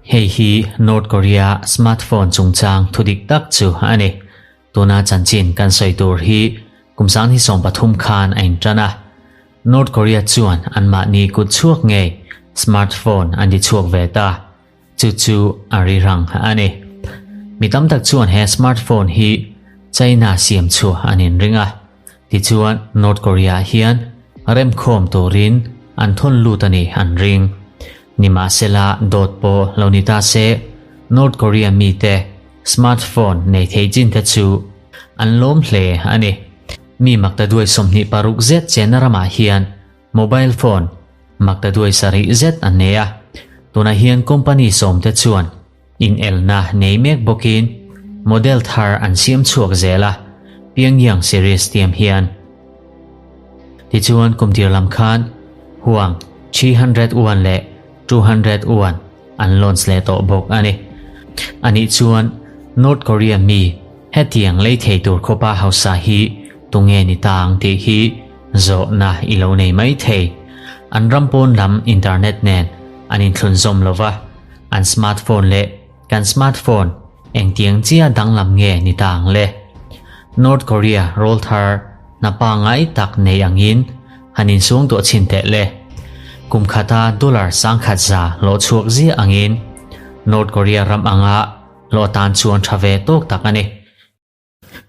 Hei hi North Korea smartphone chungchang thudik tak chu a ni. Tuna chanchin kan sawi tur hi kum sanghnih 13 khan a intan a. North Korea chuan anmahni kut chhuak ngei smartphone an ti chhuak ve ta. Chu chu a ri rang a ni. Mi tam tak chuan he smartphone hi China siam chu an inring a. Tichuan North Korea hian remkhawm turin an thawn lut a ni an ring. Nimahsela dawt pawh lo ni ta se, North Korea mite smartphone nei thei chin te chu an lawm hle a ni. Mi maktaduai 26 zet chenna ramah hian mobile phone maktaduai 7 zet an nei a. Tunah hian company 10 te chuan inelna nei mek bawkin model thar an siam chhuak zel a, Pyongyang series tiam hian. Tichuan kum tir lam khan Huang 301 leh 201 an launch leh tawh bawk a ni. Anih chuan North Korea mi hetiang lei thei tur khawpa hausa hi tunge ni ta ang tih hi zawhna i lo nei mai thei. An ram pawn lam internet nen an inthlunzawm lova, an smartphone leh kan smartphone engtiang chia danglam nge ni ta ang le. North Korea roll thar hna pangai tak nei angin han insuang tuah chin teh le. Kum khata dollar 10,100 hlawh chhuak zia angin North Korea ram anga hlawh tan chuan tha ve tawk tak a ni.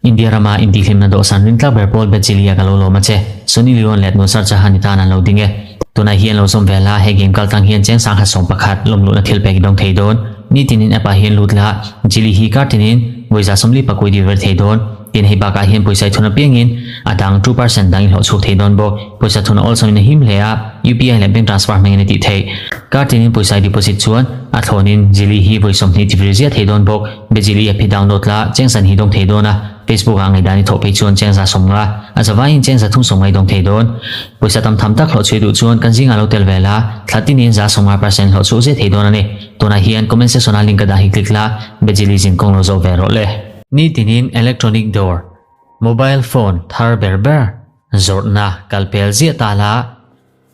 India rama intihhlimna dawhsan rintlak ber pawl Bejilia ka lo lawm a che. Sunny Leone leh Nusrat Jahan i tan an lo ding e. Tunah hian lo zawm ve la, he game kal tlang hian cheng 1011 lawmluhna thil pek i dawng thei dawn. Nitinin app ah hian lut la, Jili hi kar tinin vawiza 40 pakui deliver thei dawn. Tin hei bakah hian pawisa i thun apiangin a dang 2% dang i hlawh chhuak thei dawn bawk. Pawisa thun a awlsam in a him hle a, UPI leh bank transfer hmangin a tih theih. Kar tinin pawisa i deposit chuan a thlawnin Jili hi vawi 20 deliver ziah thei dawn bawk. Bejili app hi download la, cheng san hi dawng thei dawn a, Facebook ah ngaihdan i thawh phei chuan cheng 150, a zavaiin cheng 350 i dawng thei dawn. Pawisa tam tham tak hlawh chhui duh chuan kan zingah lo tel ve la, thla tinin 150% hlawh chhuah zia thei dawn a ni. Tunah hian comment section ah link ka dah hi click la, Bejili zin kawng lo zawh ve rawh le. Nitinin electronic dawr, mobile phone thar ber ber zawrhna kal pel ziah ta la,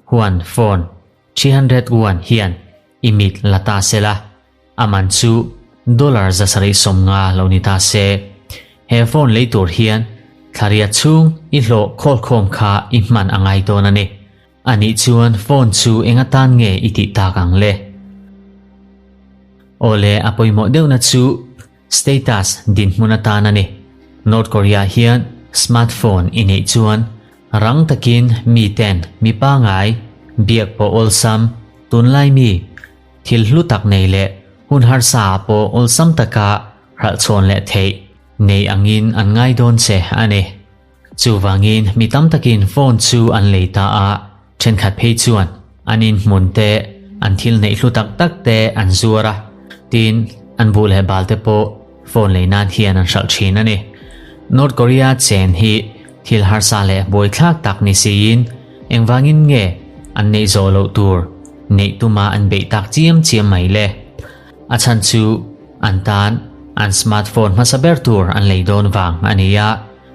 huan phone 301 hian i mit la ta se la, a man chu dollar 750 lo ni ta se. He phone lei tur hian thlaria chhung i hlawh khawlkhawm kha i hman a ngai dawn a ni. Anih chuan phone chu enga tan nge i tih tak ang le. Awle a pawimawh deuhna chu status dinhmun atan a ni. North Korea hian smartphone i neih chuan rang takin mi ten mi pangai biak pawh awlsam tunlai mi thil hlu tak nei leh hun harsa pawh awlsam taka hralh chhawn leh theih nei angin an ngai dawn che a ni. Chuwangin mi tam takin phone chu an lei ta a, thenkhat phei chuan an in hmun te an thil neih hlu tak tak te an zuar a, tin an bu leh bal te pawh phone lei nan hian an hralh thin a ni. North Korea chen hi thil harsa leh buaithlak tak ni siin engwangin nge an nei zo lo tur neih tuma an beih tak chiam chiam mai le. A chan chu an tan an smartphone hmasa ber tur an lei dawn wang a ni a,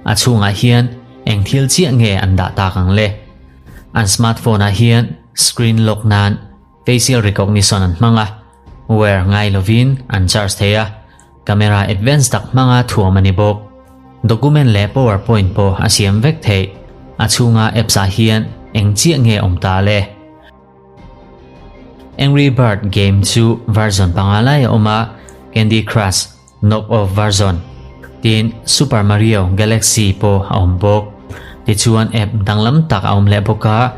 a chhungah hian eng thil chiah nge an dah tak ang le. An smartphone ah hian screen lock nan facial recognition an hmanga, wear ngai lovin an charge thei a, camera advanced tak hmanga thuam a ni bawk. Document leh PowerPoint pawh a siam vek thei, a chhunga apps ah hian eng chiah nge awm ta le. Angry Bird game chu version panga lai a awm a, Candy Crush knock off version tin Super Mario Galaxy pawh a awm bawk. Tichuan app danglam tak a awm leh bawk a,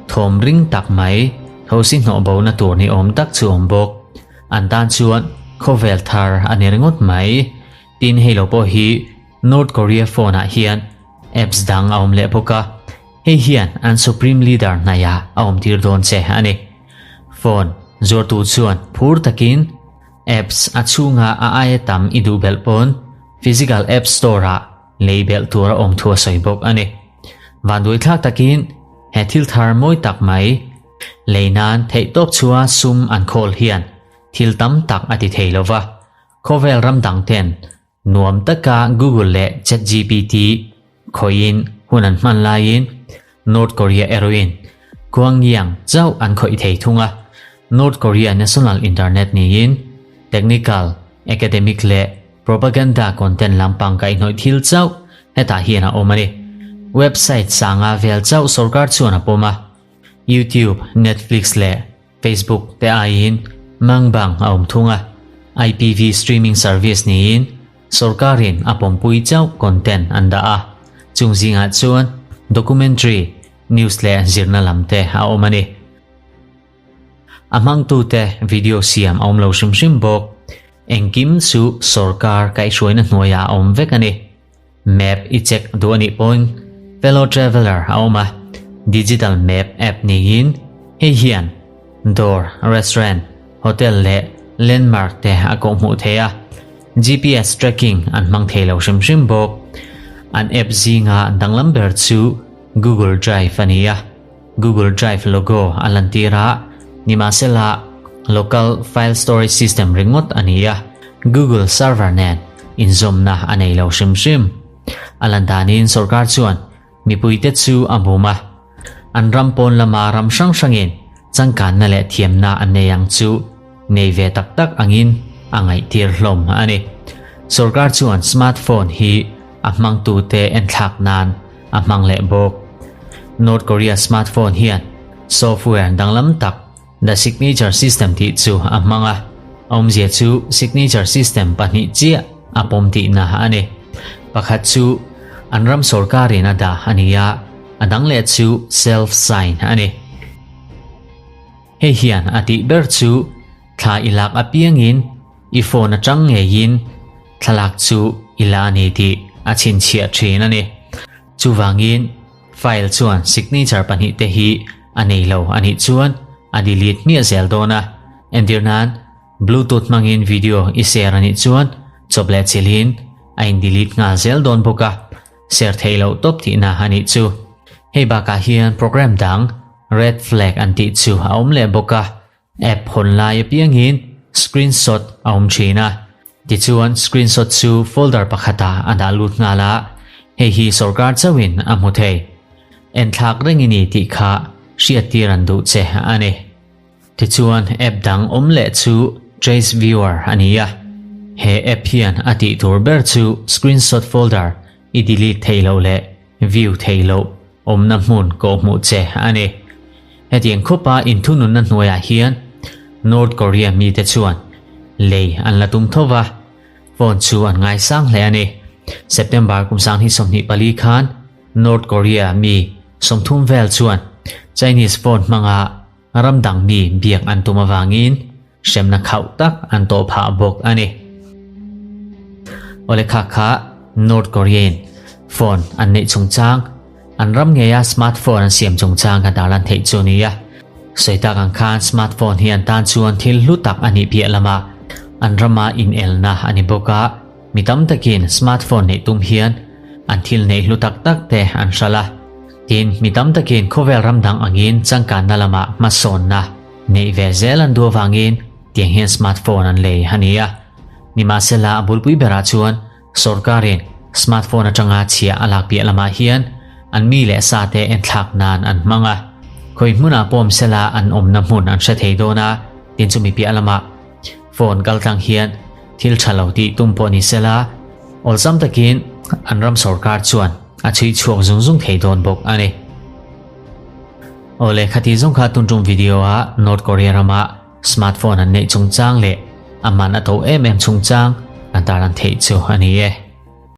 thawm ring tak mai thosi hnawh bo na tur ni awm tak chu awm bawk. An tan chuan khawvel thar a ni ringawt mai. Tin hei lo pawh hi North Korea phone ah hian apps dang a awm leh bawk a, hei hian an supreme leader hnaia a awm tir dawn che a ni. Phone zuartu chuan phur takin apps a chhunga a aia tam i duh belh pawn physical app store ah lei belh tur a awm thu a sawi bawk a ni. Vanduai thlak takin he thil thar mawi tak mai lei nan theih tawp chua sum an khawl hian thil tam tak a ti thei lova. Khawvel ram dang ten nuam taka Google leh ChatGPT khoin hun an hman laiin North Korea eroin Gwangyang chau an khoi thei thunga. North Korea national internet niin technical, academic leh propaganda content lampang kaihhnawih thil chauh hetah hian a awm a ni. Website sanga vel chauh sorkar chuan a pawm a, YouTube, Netflix leh Facebook te aiin mangbang a awm thung a, IPV streaming service niin sorkarin a pawmpui chauh content an dah a, chung zingah chuan documentary, news leh zirna lam te a awm a ni. A hmangtute video siam a awm lo hrim hrim bawk. Engkim chu sorkar kaihhruaina hnuaiah a awm vek a ni. Map i check duh a nih pawhin Fellow Traveller a awm a, digital map app niin hei hian dawr, restaurant, hotel leh landmark te a kawhhmuh thei a, GPS tracking an hmang thei lo hrim hrim bawk. An app zinga danglam ber chu Google Drive a ni a, Google Drive logo a lantir a, nimahsela local file storage system ringawt a ni a, Google server nen inzawmna a nei lo hrim hrim. A lan danin sorkar chuan mipuite chu a bum a, an ram pawn lama ram hrang hrangin changkanna leh thiamna an nei ang chu nei ve tak tak angin a ngaihtir hlawm a ni. Sorkar chuan smartphone hi a hmangtute enthlak nan a hmang leh bawk. North Korea smartphone hian software danglam tak The Signature System tih chu a hmang a, awmzia chu signature system pahnih chiah a pawm tihna a ni. Pakhat chu an ram sorkarin a dah a ni a, a dang leh chu self-sign a ni. Hei hian a tih ber chu thla i lak apiangin i phone atang ngeiin thlalak chu i la a ni tih a chhinchhiah thin a ni. Chuvangin file chuan signature pahnihte hi a nei lo a nih chuan a delete hmiah zel dawn a. Entir nan Bluetooth hmangin video i share a nih chuan chawp leh chilhin a in delete nghal zel dawn bawk a, share theih loh tawp tihna a nih chu. Hei bakah hian program dang red flag an tih chu a awm leh bawk a, App hawn lai apiangin screenshot a awm thin a, tichuan screenshot chu folder pakhatah a dah lut nghal a, hei hi sorkar chauhin a hmu thei. Enthlak reng i ni tih kha hriattir an duh che a ni. Tichuan app dang awm leh chu Trace Viewer a ni a, he app hian a tih tur ber chu screenshot folder i delete theih loh leh view theih loh awmna hmun kawhhmuh che a ni. Hetiang khawpa inthununna hnuaiah hian North Korea mite chuan lei an la tum tho va, phone chu an ngaisang hle a ni. September kum 2024 khan North Korea mi 30 vel chuan Chinese phone hmanga ram dang mi biak an tum avangin hremna khauh tak an tawh phah bawk a ni. Awle kha kha North Korea-in phone an neih chungchang, an ram ngeia smartphone an siam chungchang kan tarlan theih chu a ni a. Sawi tak ang khan smartphone hi an tan chuan thil hlu tak a nih piah lama an rama inelna a ni bawk a, mi tam takin smartphone neih tum hian an thil neih hlu tak tak te an hralh a. Tin, mi tam takin khawvel ram dang angin changkanna lamah hmasawnna Neih ve zel an duh avangin tiang hian smartphone an lei a ni a. Nimahsela a bulpui berah chuan sorkarin smartphone atanga chhia a lak piah lamah hian an mi leh sa te enthlak nan an hmang a. Khawi hmunah pawh awm sela an awmna hmun an hre thei dawn a, tin chumi piah lamah phone kaltlang hian thil tha lo tih tum pawh ni sela awlsam takin an ram sorkar chuan a chhui chhuak zung zung thei dawn bawk a ni. Awle khati zawng kha tun tum video ah North Korea rama smartphone an neih chungchang leh a man a to em em chungchang an tarlan theih chu a ni e.